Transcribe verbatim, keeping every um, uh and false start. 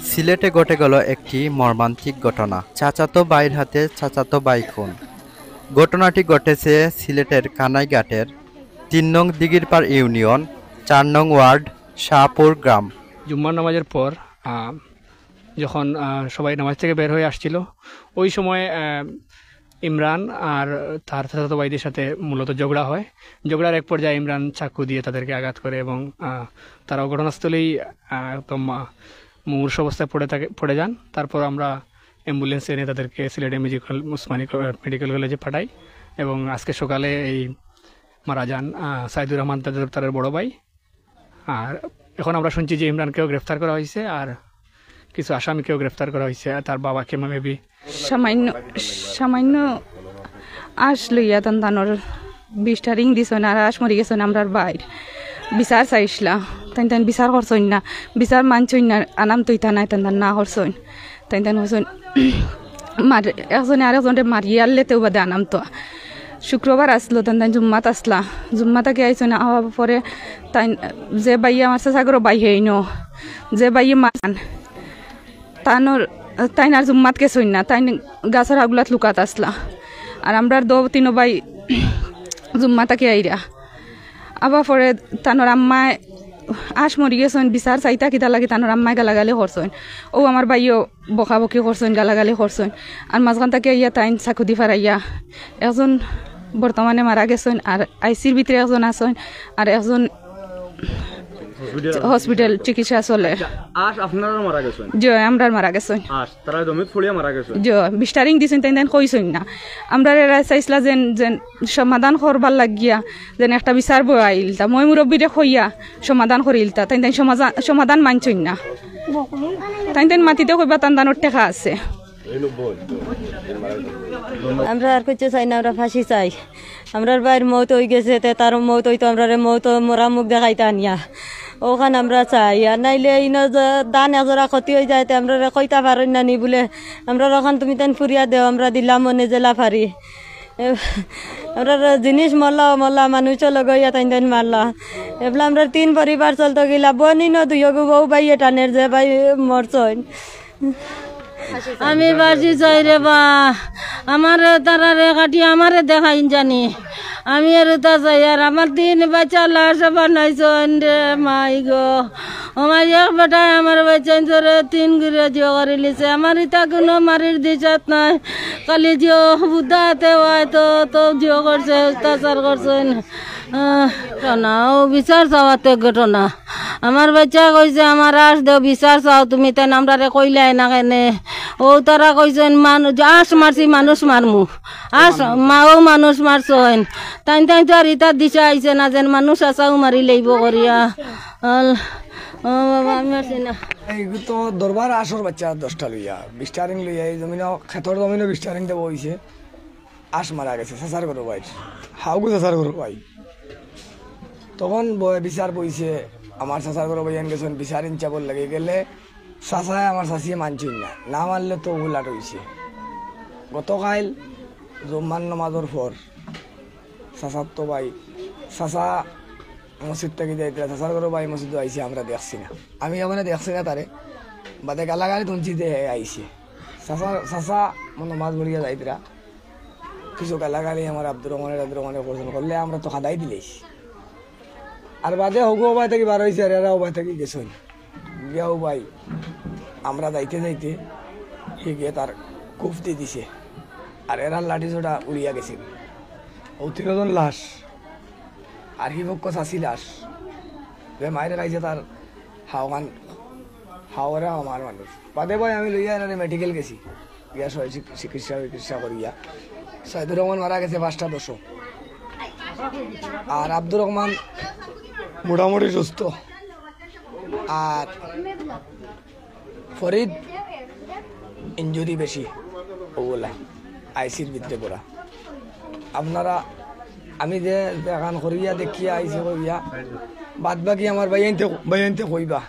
সিলেটে ঘটে গেল একটি মর্মান্তিক ঘটনা। চাচাতো ভাইয়ের হাতে চাচাতো ভাই খুন। ঘটনাটি ঘটেছে সিলেটের কানাইঘাটের তিন নং দিঘিরপাড় ইউনিয়ন, চার নং ওয়ার্ড, শাহপুর গ্রাম। জুম্মার নামাজের পর, আহ, যখন, আহ, সবাই নামাজ থেকে বের হয়ে আসছিল, ওই সময়, আহ, ইমরান আর তার চাচাতো ভাইদের সাথে মূলত ঝগড়া হয়। ঝগড়ার এক পর্যায়ে ইমরান চাকু দিয়ে তাদেরকে আঘাত করে এবং, আহ, তারাও ঘটনাস্থলেই, আহ, একদম, আহ, মুমূর্ষু অবস্থায় পড়ে থাকে, পড়ে যান। তারপর আমরা অ্যাম্বুলেন্সে এনে তাদেরকে সিলেট এমজি কল-, উসমানী ক-, মেডিকেল কলেজে পাঠাই এবং আজকে সকালে এই মারা যান, আহ, সাইদুর রহমান, তাদের, তাদের বড় ভাই। আর এখন আমরা শুনছি যে ইমরানকেও গ্রেফতার করা হয়েছে, আর কিছু আসামিকেও গ্রেফতার করা হয়েছে, আর তার বাবাকে মেবি। সামান্য, সামান্য আশ লইয়া তান তানোর বিশটা রিং দিছইন, আর আশ মরি গেছইন আমরার ভাইর। বিচার চাইছলা, তাইন তাইন বিচার করছইন না, বিচার মানছইন না, আনাম তৈতা নাই, তান তান না করছইন। তাইন তাইন কইছইন, মার-, একজনে আরেকজনরে মারিয়া আনলে তেউ বাদে আনাম তো। শুক্রবার আসলো, তান তাইন জুম্মাত আসলা। জুম্মা থাকি আইছইন, আওয়ার পরে তাইন, যে ভাইয়ে আমার চাচাগরর ভাই হেইনো, যে ভাইয়ে মারান, তানোর, তাইন আর জুম্মাত গেছইন না, তাইন গাছর আগুলাত লুকাত আসলা। আর আমরার দো তিনো ভাই জুম্মা থাকি আইরা। আবার পরে তানোর আম্মায় আশ মরি গেছইন, বিচার চাইতা কিতা লাগি তানোর আম্মায় গালাগালি করছইন। ও আমার ভাইও বকাবকি করছইন, গালাগালি করছইন। আর মাঝখান থাকি আইয়া তাইন চাকু দি ফারাইয়া একজন বর্তমানে মারা গেছইন, আর আইসির ভিতরে একজন আছইন, আর একজন হসপিটাল চিকিৎসা চলে। আচ্ছা, আশ আপনারার মারা গেছইন? জি, আমরার মারা গেছইন। আশ তারা জমিত পড়িয়া মারা গেছইন? জি, বিশটা রিং দিছইন, তাইন তাইন কইছইন না। আমরারে এরা চাইছলা যেন, যেন সমাধান করবার লাগিয়া যেন একটা বিচার বওয়াইলতা, ময় মুরব্বিরে কইয়া সমাধান করিলতা, তাইন তাইন সমাজা-, সমাধান মানছইন না। তাইন তাইন মাতিতে কইবা তান তানোর টেকা আছে। আমরা আর কিচ্ছু চাই না, আমরা ফাঁসি চাই। আমরার ভাইর মউত অই গেছে, তে তার মউত অইতো, আমরারে মউত মরা মুখ দেখাইতা আনিয়া। অখান আমরা চাই, আর নাইলে ইনো যে ধান এজরা ক্ষতি অই যায়, তে আমরারে কইতা পারইন না নি বুলে, আমরার অখান তুমি তাইন ফুরিয়া দেও, আমরা দিলাম মনে জেলা ফারি। এ, আমরার জিনিস মরলা, মরলা, মানুষও লগে অইয়া তাইন তাইন মারলা। এবলা আমরার তিন পরিবার চলতো গিলা, বইন ইনো দুইওগু বউ ভাইয়ে টানের যে ভাই মরছইন। আমি বাঁচি চাই রে বা, আমারে তারারে কাটি আমারে দেখাইন জানি। আমি আর উতা চাই, আর আমার তিন বাচ্চা লাশ বানাইছইন রে মাই গো। আমার এক বেটায় আমার বাচ্চাইন ধরে তিন গুরে জিও করিলিছে। আমার ইতা কুনু মারির দিশাত নাই। খালি জিও বুদ্ধা হাতে অয় তো, তো জিও করছে, অত্যাচার করছইন। আহ, ঘটনা, ও বিচার চাওয়াতে ঘটনা। আমার বাচ্চা কইছে, "আমার আশ দেও, বিচার চাও, তুমি তাইন আমরারে কইলায় না কেনে?" ও তারা কইছইন, "মানু-, আশ মারছি, মানুষ মারমু। আশ মা-, ও মানুষ মারছইন।" তাইন তাইন তো আর ইতার দিশা আইছে না, যেন মানুষ আছাও মারি লইব করিয়া। আল-, ও বাবা, আমি মারছি না। এই তো দরবার আশর বাচ্চা দশটা লইয়া, বিশটা রিং লইয়া, এই জমিনো, খেতর জমিনো বিশটা রিং দেওয়া অইছে। আশ মারা গেছে, চাচার ঘরর ভাই। হাউগু চাচার ঘরর ভাই। তখন বয় বিচার বইছে, আমার চাচার ঘরর ভাইয়াইন গেছইন বিচার ইনসাফর লাগি গেলে, চাচায় আমার চাচিয়ে মানছইন না, না মানলে তো উলাট অইছে। গতকাইল জুম্মার নমাজর পর চাচার তো ভাই, চাচা মসজিদ থাকি যাইতরা, চাচার ঘরর ভাই মসজিদো আইছে, আমরা দেখছি না, আমি এমনে দেখছি না তারে, বাদে গালাগালি তুনছি যে হে আইছে। চাচা, চাচা মনে মাছ ভরিয়া যাইতরা, কিছু গালাগালি আমার আব্দুর রহমানের, আব্দুর রহমানের পছন্দ করলে আমরা তো খাদাই দিলেই। আর বাদে হগু ওবায় থাকি বার অইছে, আর এরা ওবায় থাকি গেছইন। গিয়া ওবায় আমরা যাইতে যাইতে হে গিয়া তার কুফ দি দিছে। আর এরার লাঠি ছোটা উড়িয়া গেছে। ও তিনজন লাশ। আর হি পক্ষ চাচি লাশ। যে মাইর খাইছে তার হাওখান, হাওরে আমার মানুষ। বাদে ভাই আমি লইয়া এনারে মেডিকেল গেছি। গিয়া সবাই চিক-, চিকিৎসা বিকিৎসা করিয়া। সাইদুর রহমান মারা গেছে পাঁচটা দশো। আর আব্দুর রহমান মোটামুটি সুস্থ। আর ফরিদ ইনজুরি বেশি, ওগুলা আইসির ভিতরে পড়া। আপনারা, আমি যে দেখান করিয়া দেখিয়া আইসি করিয়া, বাদ বাকি আমার ভাইয়াইন্তে, ভাইয়াইন্তে কইবা।